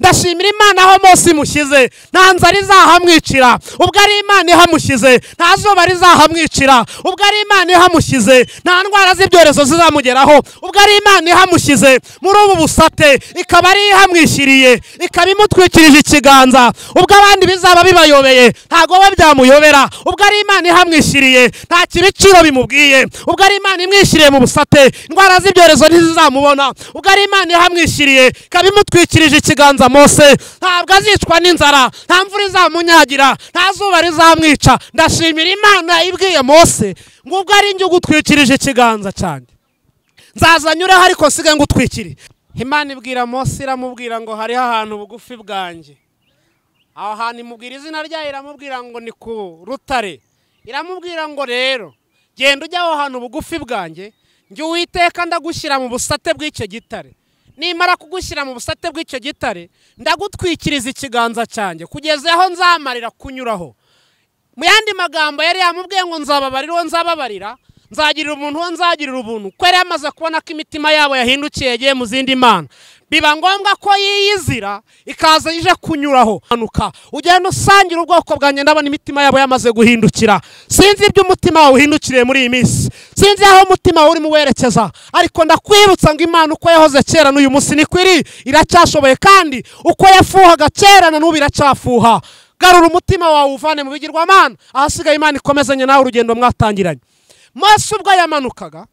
Ndashimira Imana aho Mose imushyize, nta nzara izahamwicira ubwo ari Imana ihamushyize, nta zuba rizahamwicira ubwo ari Imana ihamushyize, nta ndwara z'ibyorezo zizamugeraho ubwo ari Imana ihamushyize. Muri ubu busate ikaba ari ihamwishyiriye, ikaba imutwikirije ikiganza ubwo abandi bizaba bibayobeye, ntago we byamuyobera ubwo ari Imana ihamwishyiriye, nta kibiciro bimubwiye ubwo ari Imana imwishyiriye mu busate, indwara z'ibyorezo ntizizamubona ubwo ari Imana ihamwishyiriye, ikaba imutwikirije ikiganza. Mose ntabwo azicwa n'inzara, nta mvura izamunyagira, nta zuba rizamwica. Ndashimira Imana ibwiye Mose ngo ubwo ari njye ugutwikirije ikiganza cyanjye, nzaza nyureho ariko nsigaye ngutwikire. Imana ibwira Mose, iramubwira ngo hariho ahantu bugufi bwanjye. Aho hantu imubwira izina ryayo, iramubwira ngo ni ku rutare. Iramubwira ngo rero genda ujya aho hantu bugufi bwanjye, njye Uwiteka ndagushyira mu busate bw'icyo gitare. Nimara kugushyira mu busate bw'icyo gitare, ndagutwikiriza ikiganza cyanjye kugeza aho nzamarira kunyuraho. Mu yandi magambo yari yamubwiye ngo nzababarira uwo nzababarira, nzagirira umuntu uwo nzagirira ubuntu. Ko yari yamaze kubona ko imitima yabo yahindukiye yagiye mu zindi mana, biba ngombwa ko yiyizira ikaza ije kunyuraho. Ugenda usangira ubwoko bwanjye, ndabona imitima yabo yamaze guhindukira. Sinzi ibyo umutima wawe uhindukiriye muri iyi minsi, sinzi aho umutima wawe urimo werekeza, ariko ndakwibutsa ngo Imana uko yahoze kera n'uyu munsi niko iri, iracyashoboye, kandi uko yafuhaga kera na n'ubu iracyafuha. Garura umutima wawe uvane mu bigirwamana, ahasigaye Imana ikomezanye nawe urugendo mwatangiranye. Mose ubwo yamanukaga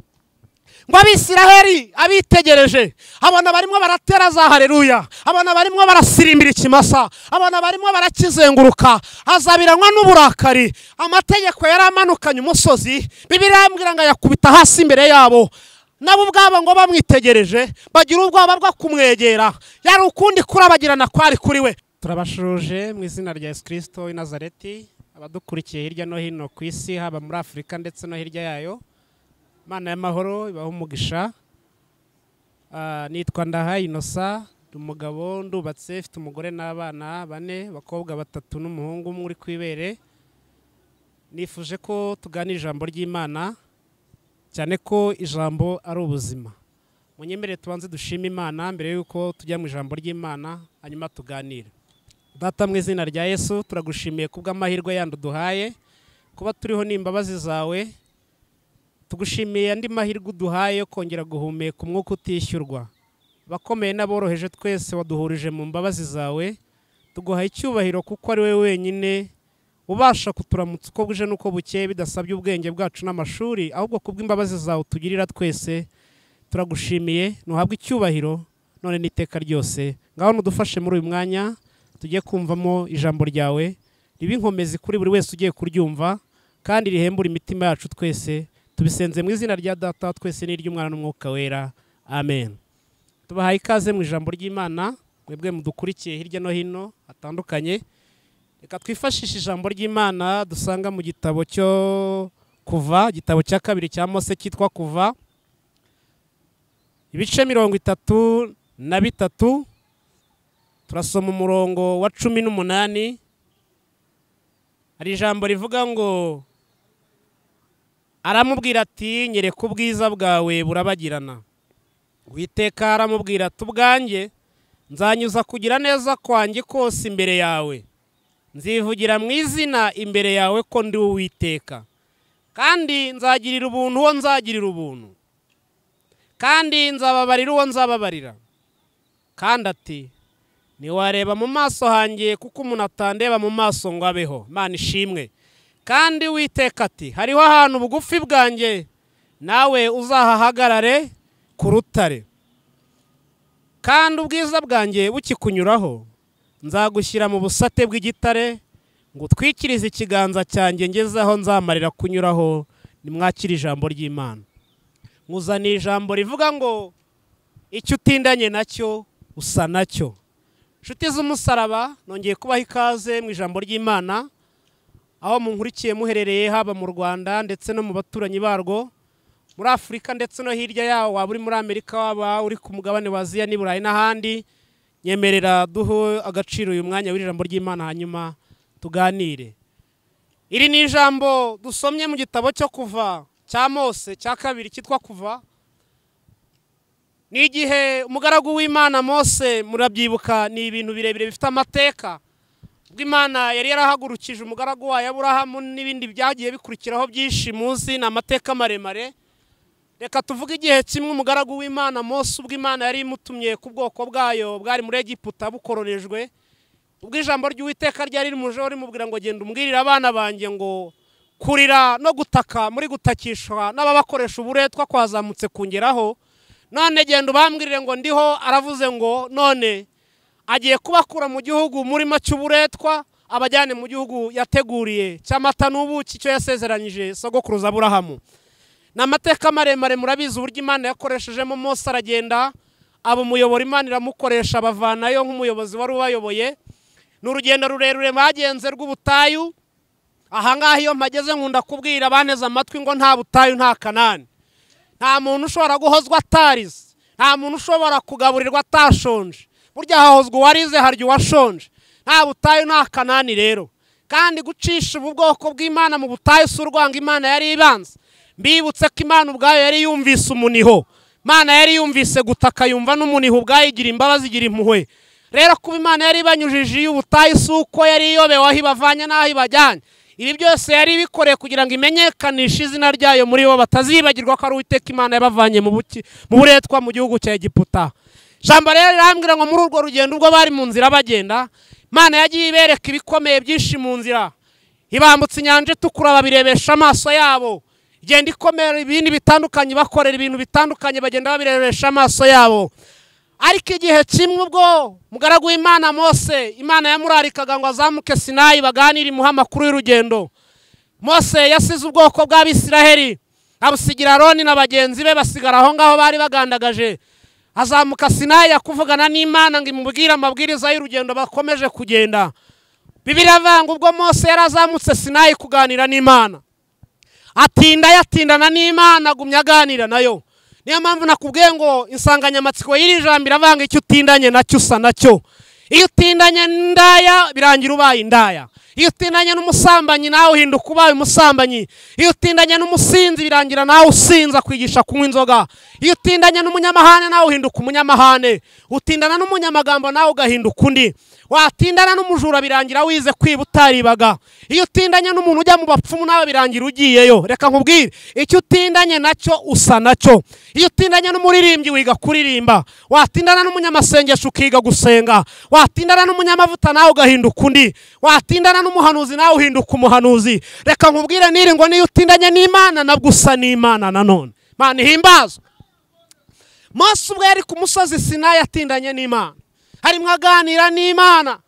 ngo Abisiraheli abitegereje, abona barimo baratera za haleluya, abona barimo barasirimbira ikimasa, abona barimo barakizenguruka, azabiranwa n'uburakari. Amategeko yaramanukanye umusozi, Bibiliya irambwira ngo ayakubita hasi imbere yabo. Nabo ubwabo ngo bamwitegereje bagira ubwoba bwo kumwegera, yari ukundi kurabagirana kwari kuri we. Turabashuruje mu izina rya Yesu Kristo w'i Nazareti, abadukurikiye hirya no hino ku isi, haba muri Afurika ndetse no hirya yayo. Imana y'amahoro ibahe umugisha. Nitwa Ndahayo Innocent, ndi umugabo, ndubatse, mfite umugore n'abana bane, abakobwa batatu n'umuhungu umwe uri ku ibere. Nifuje ko tuganira ijambo ry'Imana, cyane ko ijambo ari ubuzima. Munyemerere tubanze dushime Imana mbere yuko tujya mu ijambo ry'Imana, hanyuma tuganire. Data, mu izina rya Yesu turagushimiye kubw'amahirwe yandi uduhaye, kuba turiho n'imbabazi zawe. Tugushimiye andi mahirwe uduhaye yo kongera guhumeka umwuka utishyurwa. Abakomeye n'aboroheje twese waduhurije mu mbabazi zawe, tuguhaye icyubahiro kuko ari wowe wenyine ubasha kuturamutsa uko bwije n'uko bukeye, bidasabye ubwenge bwacu n'amashuri, ahubwo kubw'imbabazi zawe utugirira twese. Turagushimiye, nuhabwe icyubahiro none n'iteka ryose. Ngaho nudufashe muri uyu mwanya tugiye kumvamo ijambo ryawe, ribe inkomezi kuri buri wese ugiye kuryumva, kandi rihembure imitima yacu twese. Tubisenze mu izina rya Data twese n'iry'Umwana n'Umwuka Wera, amen. Tubahaye ikaze mu ijambo ry'Imana, mwebwe mudukurikiye hirya no hino hatandukanye. Reka twifashishe ijambo ry'Imana dusanga mu gitabo cyo Kuva, igitabo cya kabiri cya Mose cyitwa Kuva, ibice 33, turasoma umurongo wa 18. Hari ijambo rivuga ngo aramubwira ati nyereka ubwiza bwawe burabagirana. Uwiteka aramubwira ati ubwanjye nzanyuza kugira neza kwanjye kose imbere yawe, nzivugira mu izina imbere yawe ko ndi Uwiteka, kandi nzagirira ubuntu uwo nzagirira ubuntu, kandi nzababarira uwo nzababarira. Kandi ati ntiwareba mu maso hanjye kuko umuntu atandeba mu maso ngo abeho. Imana ishimwe. Kandi Uwiteka ati hariho ahantu bugufi bwanjye, nawe uzahahagarare ku rutare, kandi ubwiza bwanjye bukikunyuraho nzagushyira mu busate bw'igitare, ngo utwikirize ikiganza cyanjye ngeze aho nzamarira kunyuraho. Nimwakire ijambo ry'Imana. Nkuzaniye ijambo rivuga ngo icyo utindanye nacyo usa nacyo. Nshuti z'umusaraba, nongeye kubaha ikaze mu ijambo ry'Imana, aho munkurikiye muherereye, haba mu Rwanda ndetse no mu baturanyi barwo, muri Afurika ndetse no hirya yawo, waba uri muri Amerika, waba uri ku mugabane wa Aziya n'i Burayi n'ahandi. Nyemerera duhe agaciro uyu mwanya w'ijambo ry'Imana, hanyuma tuganire. Iri ni ijambo dusomye mu gitabo cyo Kuva cya Mose cya kabiri cyitwa Kuva. Ni igihe umugaragu w'Imana Mose, murabyibuka, ni ibintu birebire bifite amateka. Ubwo Imana yari yarahagurukije umugaragu wayo Aburahamu n'ibindi byagiye bikurikiraho byinshi munsi, ni amateka maremare. Reka tuvuge igihe kimwe umugaragu w'Imana Mose, ubwo Imana yari imutumye ku bwoko bwayo bwari muri Egiputa bukoronejwe, ubwo ijambo ry'Uwiteka ryari rimujeho rimubwira ngo genda umbwirire abana banjye ngo kurira no gutaka muri gutakishwa n'ababakoresha uburetwa kwazamutse kungeraho, none genda ubambwirire ngo ndiho aravuze ngo none agiye kubakura mu gihugu murimo cy'uburetwa abajyane mu gihugu yateguriye cy'amata n'ubuki cyo yasezeranyije sogokuruza Aburahamu. Ni amateka maremare, murabizi uburyo Imana yakoreshejemo Mose, aragenda aba umuyobora, Imana iramukoresha abavanayo nk'umuyobozi wari ubayoboye. Ni urugendo rurerure bagenze rw'ubutayu. Ahangaha iyo mpageze nkunda kubwira abaneze amatwi ngo nta butayu nta Kanani. Nta muntu ushobora guhozwa atarize, nta muntu ushobora kugaburirwa atashonje. Burya hahozwa uwarize harya uwashonje. Nta butayu nta Kanani rero. Kandi gucisha ubu bwoko bw'Imana mu butayu si urwanga Imana yari ibanze. Mbibutse ko Imana ubwayo yari yumvise umuniho, Imana yari yumvise gutaka yumva n'umuniho ubwayo, igira imbabazi igira impuhwe. Rero kuba Imana yari ibanyujije y'ubutayu si uko yari iyobewe aho ibavanye n'aho ibajyanye. Ibi byose yari ibikoreye kugira ngo imenyekanishe izina ryayo muri bo, batazibagirwa ko ari Uwiteka Imana yabavanye mu buretwa mu gihugu cya Egiputa. Ijambo rero rirambwira ngo muri urwo rugendo ubwo bari mu nzira bagenda, Imana yagiye ibereka ibikomeye byinshi mu nzira. Ibambutse inyanja itukura babirebesha amaso yabo, igenda ikomera ibindi bitandukanye, bakorera ibintu bitandukanye bagenda babirebesha amaso yabo. Ariko igihe kimwe ubwo mugaragu w'Imana Mose, Imana yamurarikaga ngo azamuke Sinayi baganire imuha amakuru y'urugendo. Mose yasize ubwoko bw'Abisiraheli abusigira Aroni na bagenzi be, basigara aho ngaho bari bagandagaje. Azamuka Sinayi akuvugana n'Imana ngo imubwire amabwiriza y'urugendo bakomeje kugenda. Bibiliya ivuga ngo ubwo Mose yarazamutse Sinayi kuganira n'Imana, atinda yatindana n'Imana, agumya aganira nayo. Niyo mpamvu nakubwiye ngo insanganyamatsiko y'iri jambo iravanga icyo utindanye nacyo usa nacyo. Iyo utindanye n'indaya birangira ubaye indaya. Iyo utindanye n'umusambanyi nawe uhinduka ubaye umusambanyi. Iyo utindanye n'umusinzi birangira nawe usinza kwigisha kunywa inzoga. Iyo utindanye n'umunyamahane nawe uhinduka umunyamahane. Utindana n'umunyamagambo nawe ugahinduka undi. Watindana n'umujura birangira wize kwiba utaribaga. Iyo utindanye n'umuntu ujya mu bapfumu nawe birangira ugiyeyo. Reka nkubwire, icyo utindanye nacyo usa nacyo. Iyo utindanye n'umuririmbyi wiga kuririmba. Watindana n'umunyamasengesho ukiga gusenga. Watindana n'umunyamavuta nawe ugahinduka undi. Watindana n'umuhanuzi nawe uhinduka umuhanuzi. Reka nkubwire niri ngo niyo utindanye n'Imana nabwo usa n'Imana nanone. Imana ihimbazwe. Mose ubwo yari ku musozi Sinayi atindanye n'Imana, harimo aganira n'Imana,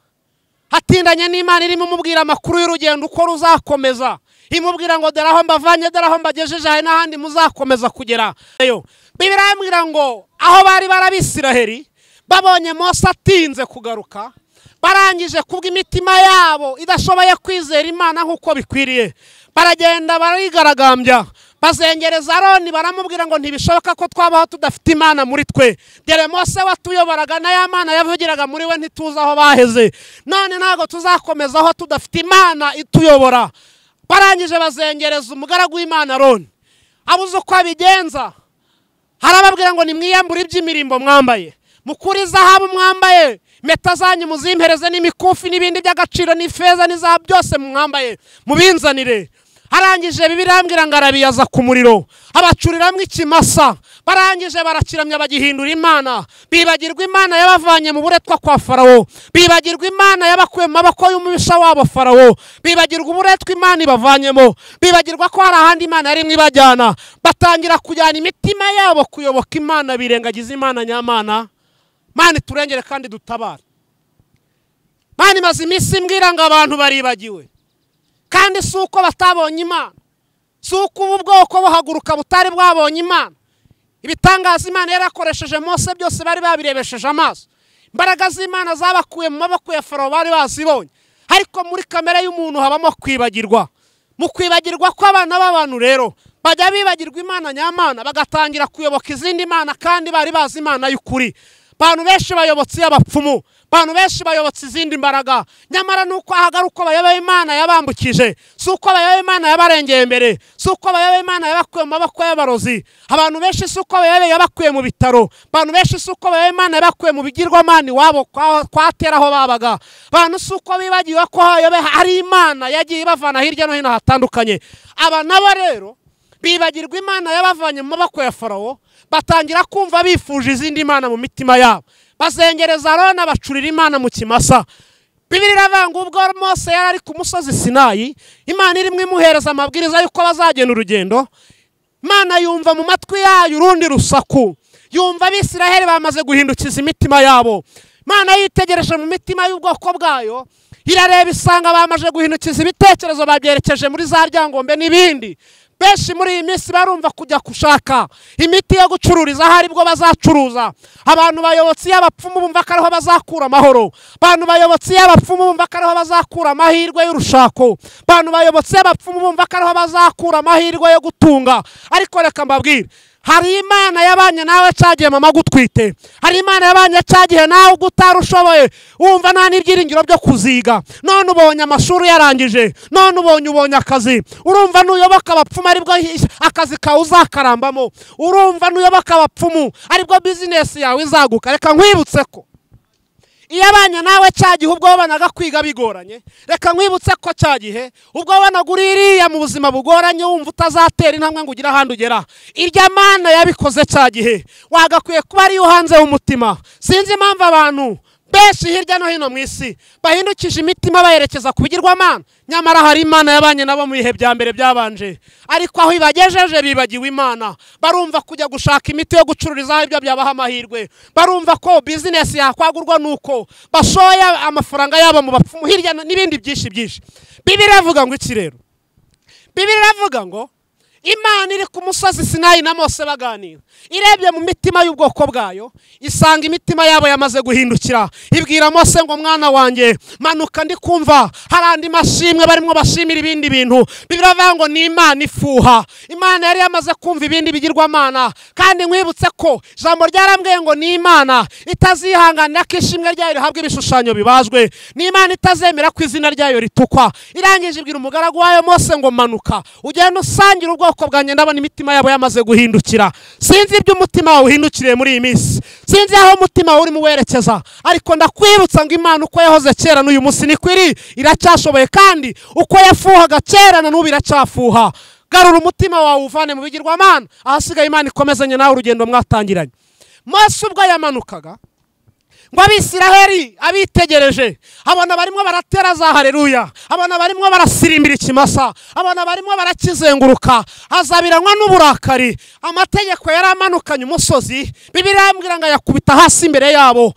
atindanye n'Imana irimo imubwira amakuru y'urugendo uko ruzakomeza, imubwira ngo dore aho mbavanye, dore aho mbagejeje, hari n'ahandi muzakomeza kugera. Bibiliya irambwira ngo aho bari barabisiraheli babonye Mose atinze kugaruka, barangije kubw'imitima yabo idashoboye kwizera Imana nk'uko bikwiriye, baragenda barigaragambya, bazengereza Aroni baramubwira ngo ntibishoboka ko twabaho tudafite Imana muri twe. Dore Mose watuyoboraga na ya Mana yavugiraga muri we ntituzi aho baheze, none ntabwo tuzakomeza aho tudafite Imana ituyobora. Barangije bazengereza umugaragu w'Imana Aroni, abuze uko abigenza, arababwira ngo nimwiyambure iby'imirimbo mwambaye, mukure izahabu mwambaye, impeta zanyu muzimpereze n'imikufi n'ibindi by'agaciro n'ifeza n'izahabu byose mwambaye mubinzanire. Arangije Bibiliya irambwira ngo arabiyaza ku muriro, abacuriramwo ikimasa. Barangije barakiramya bagihindura Imana, bibagirwa Imana yabavanye mu buretwa kwa Farawo, bibagirwa Imana yabakuye mu maboko y'umubisha wabo Farawo, bibagirwa uburetwa Imana ibavanyemo, bibagirwa ko hari ahandi Imana yarimwe ibajyana. Batangira kujyana imitima yabo kuyoboka Imana, birengagiza Imana nyamana. Imana iturengere kandi dutabare. Imana imaze iminsi imbwira ngo abantu baribagiwe, kandi si uko batabonye Imana, si uko ubu bwoko buhaguruka butari bwabonye Imana. Ibitangaza Imana yarakoresheje Mose byose bari babirebesheje amaso. Imbaraga z'Imana zabakuye mu maboko ya Farawo bari bazibonye. Ariko muri kamere y'umuntu habamo kwibagirwa. Mu kwibagirwa kw'abana b'abantu rero bajya bibagirwa Imana nyamana, bagatangira kuyoboka izindi mana kandi bari bazi Imana y'ukuri. Abantu benshi bayobotse abapfumu, Abantu benshi bayobotse izindi mbaraga, nyamara nuko ahagara uko bayoboye Imana yabambukije, si uko bayoboye Imana yabarengeye imbere, si uko bayoboye Imana yabakuye mu maboko y'abarozi. Abantu benshi si uko bayoboye yabakuye mu bitaro, abantu benshi si uko bayoboye Imana yabakuye mu bigirwamana iwabo kwatera aho babaga. Abantu si uko bibagiwe ko hari Imana yagiye ibavana hirya no hino hatandukanye. Aba nabo rero bibagirwa Imana yabavanye mu maboko ya Farawo, batangira kumva bifuje izindi mana mu mitima yabo. Bazengereza Aroni bacurira Imana mu kimasa. Bibiliya iravuga ngo ubwo Mose yari ari ku musozi Sinayi, Imana irimo imuhereza amabwiriza y'uko bazagenda urugendo. Imana yumva mu matwi yayo urundi rusaku, yumva Abisiraheli bamaze guhindukiza imitima yabo. Imana yitegereje mu mitima y'ubwoko bwayo, irareba isanga bamaze guhindukiza ibitekerezo babyerekeje muri za Ryangombe n'ibindi. Benshi muri iyi minsi barumva kujya gushaka imiti yo gucururiza ahari bwo bazacuruza. Abantu bayobotse y'abapfumu bumva ko ariho bazakura amahoro. Abantu bayobotse y'abapfumu bumva ko ariho bazakura amahirwe y'urushako. Abantu bayobotse y'abapfumu bumva ko ariho bazakura amahirwe yo gutunga. Ariko reka mbabwire, hari Imana yabanye nawe cyagiye mama gutwite, hari Imana yabanye cyagiye nawe ugutarushoboye, wumva nta n'ibyiringiro byo kuziga. None ubonye amashuri yarangije, none ubonye akazi, urumva nuyoboka abapfumu aribwo akazi kawe uzakarambamo, urumva nuyoboka abapfumu aribwo business yawe izaguka. Reka nkwibutse ko iyo abanye nawe cyagihe ubwo wabanaga kwiga bigoranye, reka nkwibutse ko cyagihe ubwo wabanaga uriya mu buzima bugoranye wumva utazatera intambwe ngo ugire ahandi ugera, irya Mana yabikoze cyagihe wagakwiye kuba ariyo hanze w'umutima. Sinzi impamvu abantu benshi hirya no hino mu isi bahindukije imitima bayerekeza ku bigirwamana, nyamara hari Imana yabanye nabo mu bihe bya mbere byabanje, ariko aho ibagejeje bibagiwe Imana. Barumva kujya gushaka imiti yo gucururiza ibyo byabaha amahirwe, barumva ko business yakwagurwa nuko bashoya amafaranga yabo mu bapfumu hirya n'ibindi byinshi byinshi. Bibiliya iravuga ngo iki rero? Bibiliya iravuga ngo Imana iri ku musozi Sinayi na Mose baganira, irebye mu mitima y'ubwoko bwayo isanga imitima yabo yamaze guhindukira. Ibwira Mose ngo mwana wanjye manuka, ndi kumva hari andi mashimwe barimo bashimira ibindi bintu. Bibiliya iravuga ngo ni Imana ifuha. Imana yari yamaze kumva ibindi bigirwamana, kandi nkwibutse ko ijambo ryarambwiye ngo ni Imana itazihanganira ko ishimwe ryayo rihabwa ibishushanyo bibajwe, ni Imana itazemera ko izina ryayo ritukwa. Irangije ibwira umugaragu wayo Mose ngo manuka ugende usangira ubwoko bwanjye, ndabona imitima yabo yamaze guhindukira. Sinzi ibyo umutima wawe uhindukiriye muri iyi minsi, sinzi aho umutima wawe urimo werekeza, ariko ndakwibutsa ngo Imana uko yahoze kera n'uyu munsi niko iri, iracyashoboye, kandi uko yafuhaga kera na n'ubu iracyafuha. Garura umutima wawe uvane mu bigirwamana, ahasigaye Imana ikomezanye nawe urugendo mwatangiranye. Mose ubwo yamanukaga ngo Abisiraheli abitegereje, abona barimo baratera za haleluya, abona barimo barasirimbira ikimasa, abona barimo barakizenguruka, azabiranywa n'uburakari. Amategeko yaramanukanye umusozi, Bibiliya irambwira ngo yakubita hasi imbere yabo.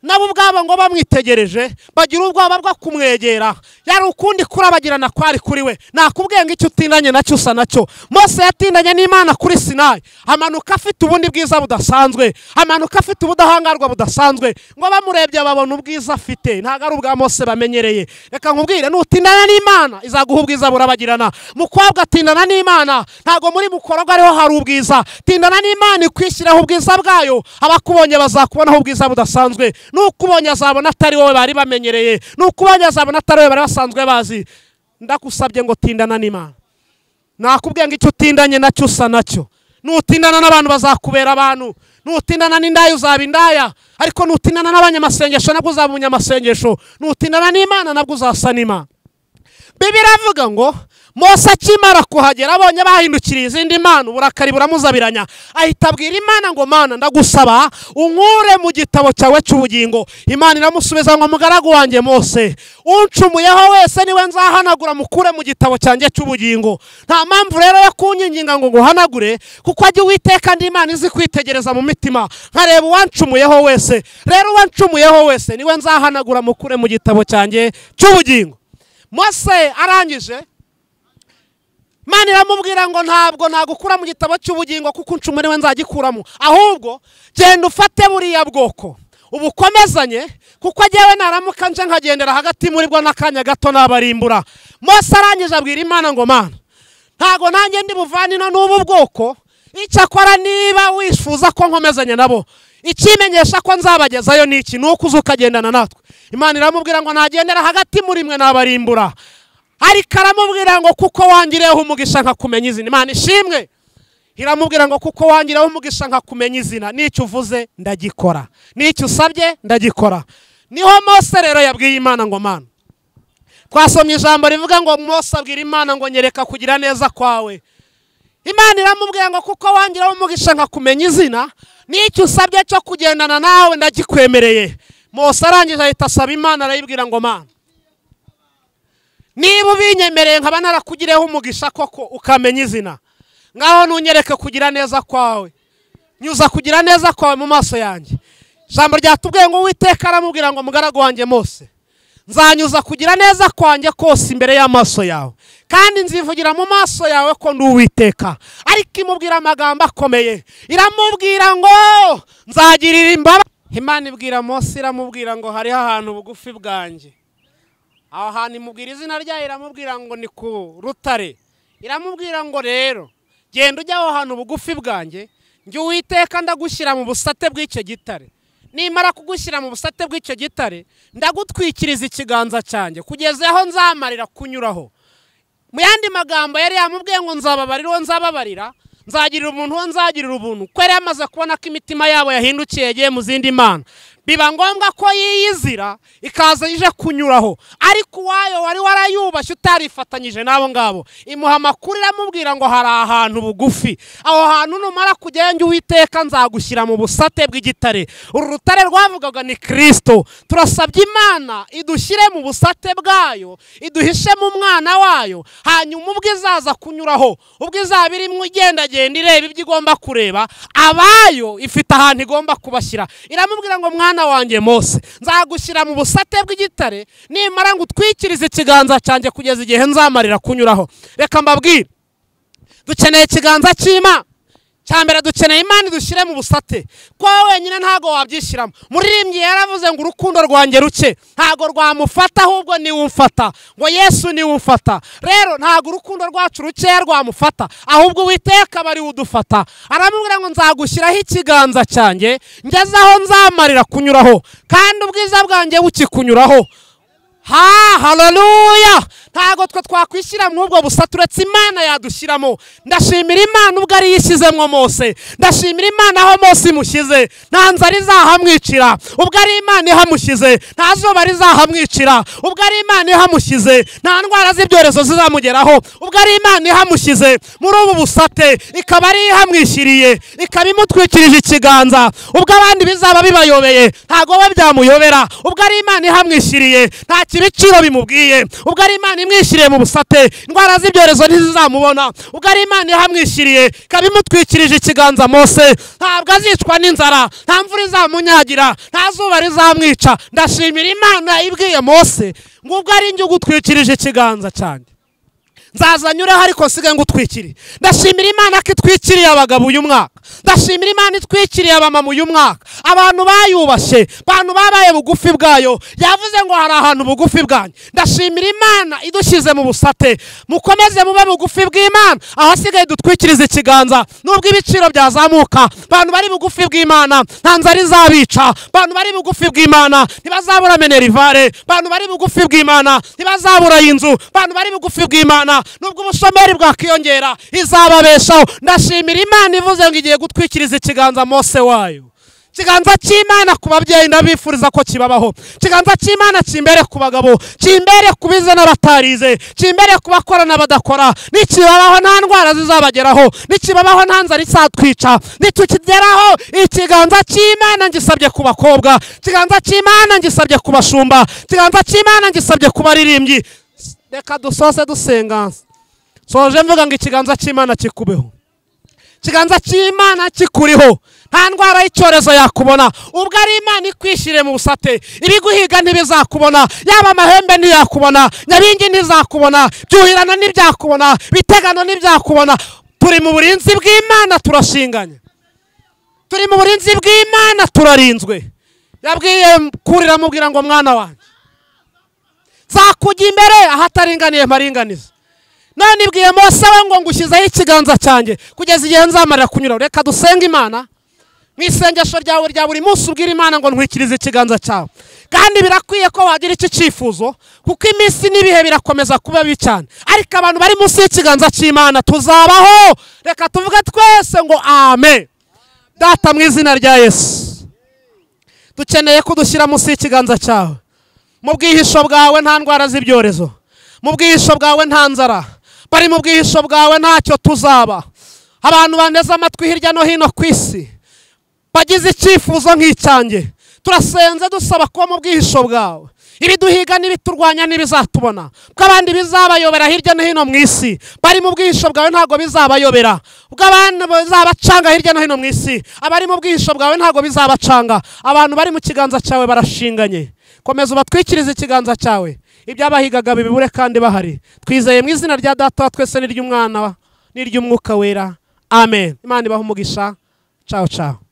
Nabo ubwabo ngo bamwitegereje bagira ubwoba bwo kumwegera. Yari ukundi kurabagirana kwari kuri we. Nakubwiye ngo icyo utindanye nacyo usa nacyo. Mose yatindanye n'Imana kuri Sinayi, amanuka afite ubundi bwiza budasanzwe, amanuka afite ubudahangarwa budasanzwe. Ngo bamurebye babona ubwiza afite, ntago ari ubwa Mose bamenyereye. Reka nkubwire, nutindana n'Imana izaguha ubwiza burabagirana. Mukobwa tindana n'Imana, ntago muri mukorogo ariho hari ubwiza. Tindana n'Imana ikwishyiraho ubwiza bwayo, abakubonye bazakubonaho ubwiza budasanzwe. Nukubonye azabona atari wowe bari bamenyereye, nukubonye azabona atari wowe bari basanzwe bazi. Ndakusabye ngo tindana n'Imana. Nakubwiye ngo icyo utindanye nacyo usa nacyo. Nutindana n'abantu bazakubera abantu, nutindana n'indaya uzaba indaya, ariko nutindana n'abanyamasengesho nabwo uzaba umunyamasengesho, nutindana n'Imana nabwo uzasa n'Imana. Bibiliya iravuga ngo Mose akimara kuhagera abonye bahindukiriye izindi mana, uburakari buramuzabiranya, ahita abwira Imana ngo Mana ndagusaba unkure mu gitabo cyawe cy'ubugingo. Imana iramusubiza ngo mugaragu wanjye Mose, uncumuyeho wese niwe nzahanagura mukure mu gitabo cyanjye cy'ubugingo. Nta mpamvu rero yo kunyinginga ngo nguhanagure, kuko ajye Uwiteka ndi Imana izi kwitegereza mu mitima, nkareba uwancumuyeho wese. Rero uwancumuyeho wese niwe nzahanagura mukure mu gitabo cyanjye cy'ubugingo. Mose arangije, Imana iramubwira ngo ntabwo nagukura mu gitabo cy'ubugingo kuko uncumure we nzagikuramo, ahubwo genda ufate buriya bwoko ubukomezanye, kuko jyewe naramuka nje nkagendera hagati muri bwo n'akanya gato nabarimbura. Mose arangije abwira Imana ngo Mana ntago nanjye ndi buvane ino n'ubu bwoko, icyakora niba wifuza ko nkomezanya nabo, Ikimenyesha ko nzabagezayo ni iki? Nuko uza ukagendana natwe. Imana iramubwira ngo nagendera hagati muri mwe nabarimbura. Ariko aramubwira ngo kuko wangireho umugisha nkakumenya izina. Imana ishimwe. Iramubwira ngo kuko wangireho umugisha nkakumenya izina, n'icyo uvuze ndagikora, n'icyo usabye ndagikora. Niho Mose rero yabwiye Imana ngo Mana, twasomye ijambo rivuga ngo Mose abwira Imana ngo nyereka kugira neza kwawe. Imana iramubwira ngo kuko wangiraho umugisha nkakumenya izina, n'icyo usabye cyo kugendana nawe ndagikwemereye. Mose arangije ahita asaba Imana, arayibwira ngo Mana, niba ubinyemereye nkaba narakugireho umugisha koko ukamenya izina, ngaho nunyereke kugira neza kwawe, nyuza kugira neza kwawe mu maso yanjye. Ijambo ryatubwiye ngo Uwiteka aramubwira ngo mugaragu wanjye Mose, nzanyuza kugira neza kwanjye kose imbere y'amaso yawe, kandi nzivugira mu maso yawe ko ndi Uwiteka. Ariko imubwira amagambo akomeye, iramubwira ngo nzagirira imbabazi. Imana ibwira Mose, iramubwira ngo hariho ahantu bugufi bwanjye. Aho hantu imubwira izina ryayo, iramubwira ngo ni ku rutare. Iramubwira ngo rero genda ujya aho hantu bugufi bwanjye, njye Uwiteka ndagushyira mu busate bw'icyo gitare. Nimara kugushyira mu busate bw'icyo gitare, ndagutwikiriza ikiganza cyanjye kugeza aho nzamarira kunyuraho. Mu yandi magambo yari yamubwiye ngo nzababarira uwo nzababarira, nzagirira umuntu uwo nzagirira ubuntu. Ko yari yamaze kubona ko imitima yabo yahindukiye yagiye mu zindi mana, biba ngombwa ko yiyizira ikaza ije kunyuraho. Ariko uwayo wari warayubashye utarifatanyije n'abo ngabo, imuha amakuru iramubwira ngo hari ahantu bugufi, aho hantu numara kujyayo njye Uwiteka nzagushyira mu busate bw'igitare. Uru rutare rwavugaga ni Kristo. Turasabye Imana idushyire mu busate bwayo, iduhishe mu mwana wayo, hanyuma ubwo izaza kunyuraho, ubwo izaba irimo igendagenda ireba ibyo igomba kureba, abayo ifite ahantu igomba kubashyira. Iramubwira ngo mwana wanjye Mose, nzagushyira mu busate bw'igitare, nimara ngo utwikirize ikiganza cyanjye kugeza igihe nzamarira kunyuraho. Reka mbabwire, dukeneye ikiganza cy'Imana. Cyambere dukeneye Imana idushyire mu busate, ko wenyine ntago wabyishyiramo. Muririmbyi yaravuze ngo urukundo rwanjye ruke ntago rwamufata, ahubwo ni umfata, ngo Yesu ni umfata. Rero ntago urukundo rwacu ruke rwamufata, ahubwo Uwiteka bari udufata. Aramubwira ngo nzagushyiraho ikiganza cyanjye ngeze aho nzamarira kunyuraho, kandi ubwiza bwanjye bukikunyuraho. Ha, haleluya! Ntago twe twakwishyira mu ubwo busate uretse Imana yadushyiramo. Ndashimira Imana ubwo ari yishyizemo Mose, ndashimira Imana aho Mose imushyize, nta nzara izahamwicira, ubwo ari Imana ihamushyize, nta zuba rizahamwicira, ubwo ari Imana ihamushyize, nta ndwara z'ibyorezo zizamugeraho, ubwo ari Imana ihamushyize muri ubu busate, ikaba ari ihamwishyiriye, ikaba imutwikirije ikiganza, ubwo abandi bizaba bibayobeye ntago we byamuyobera, ubwo ari Imana ihamwishyiriye, nta kibiciro bimubwiye, ubwo ari Imana imwishyiriye mu busate, indwara z'ibyorezo ntizizamubona, ubwo ari Imana ihamwishyiriye, ikaba imutwikirije ikiganza Mose, ntabwo azicwa n'inzara, nta mvura izamunyagira, nta zuba rizamwica. Ndashimira Imana ibwiye Mose ngo ubwo ari njye ugutwikirije ikiganza cyanjye, nzaza nyureho ariko nsigaye ngutwikiriye. Ndashimira Imana ko itwikiriye abagabo uyu mwaka, ndashimira Imana itwikiriye abamama uyu mwaka, abantu bayubashye, abantu babaye bugufi bwayo. Yavuze ngo hari ahantu bugufi bwanjye. Ndashimira Imana idushyize mu busate, mukomeze mube bugufi bw'Imana, ahasigaye dutwikirize ikiganza. Nubwo ibiciro byazamuka, abantu bari bugufi bw'Imana nta nzara izabica, abantu bari bugufi bw'Imana ntibazabura minerivare, abantu bari bugufi bw'Imana ntibazabura inzu, abantu bari bugufi bw'Imana nubwo ubushomeri bwakiyongera izababeshaho. Ndashimira Imana ivuze ngo igiye gutwikiriza ikiganza Mose wayo. Ikiganza cy'Imana ku babyeyi ndabifuriza ko kibabaho, ikiganza cy'Imana kimbere ku bagabo, kimbere ku bize n'abatarize, kimbere ku bakora n'abadakora. Nikibabaho nta ndwara zizabageraho, nikibabaho nta nzara izatwica. Nitukigeraho ikiganza cy'Imana ngisabye ku bakobwa, ikiganza cy'Imana ngisabye ku bashumba, ikiganza cy'Imana ngisabye ku baririmbyi. Reka dusoze dusenga. Soje mvuga ngo ikiganza cy'Imana kikubeho, ikiganza cy'Imana kikuriho, nta ndwara y'icyorezo yakubona, ubwo ari Imana ikwishyiriye mu busate, ibiguhiga ntibizakubona, yaba amahembe ntiyakubona, nyabingi ntizakubona, byuhirana ntibyakubona, bitegano ntibyakubona. Turi mu burinzi bw'Imana, turashinganye, turi mu burinzi bw'Imana, turarinzwe. Yabwiye kurira amubwira ngo mwana wanjye nzakujya imbere ahataringaniye mparinganiza. None ibwiye Mose we ngo ngushyizeho ikiganza cyanjye kugeza igihe nzamarira kunyura. Reka dusenge Imana. Mu isengesho ryawe rya buri munsi ubwira Imana ngo ntwikirize ikiganza cyawe. Kandi birakwiye ko wagira iki cyifuzo, kuko iminsi n'ibihe birakomeza kuba bibi cyane, ariko abantu bari munsi y'ikiganza cy'Imana tuzabaho. Reka tuvuge twese ngo amen. Data, mu izina rya Yesu, dukeneye ko udushyira munsi y'ikiganza cyawe. Mu bwihisho bwawe nta ndwara z'ibyorezo, mu bwihisho bwawe nta nzara, bari mu bwihisho bwawe ntacyo tuzaba. Abantu baneze amatwi hirya no hino ku isi bagize icyifuzo nk'icyanjye, turasenze dusaba kuba mu bwihisho bwawe. Ibiduhiga n'ibiturwanya ntibizatubona, kuko abandi bizabayobera hirya no hino mu isi. Bari mu bwihisho bwawe ntabwo bizabayobera, ubwo abandi bizabacanga hirya no hino mu isi. Abari mu bwihisho bwawe ntabwo bizabacanga. Abantu bari mu kiganza cyawe barashinganye. Komeza ubatwikirize ikiganza cyawe, ibyabahigaga bibibure kandi bahari. Twizeye mu izina rya Data wa twese n'iry'Umwana n'iry'Umwuka Wera, amen. Imana ibahe umugisha. Ciao ciao.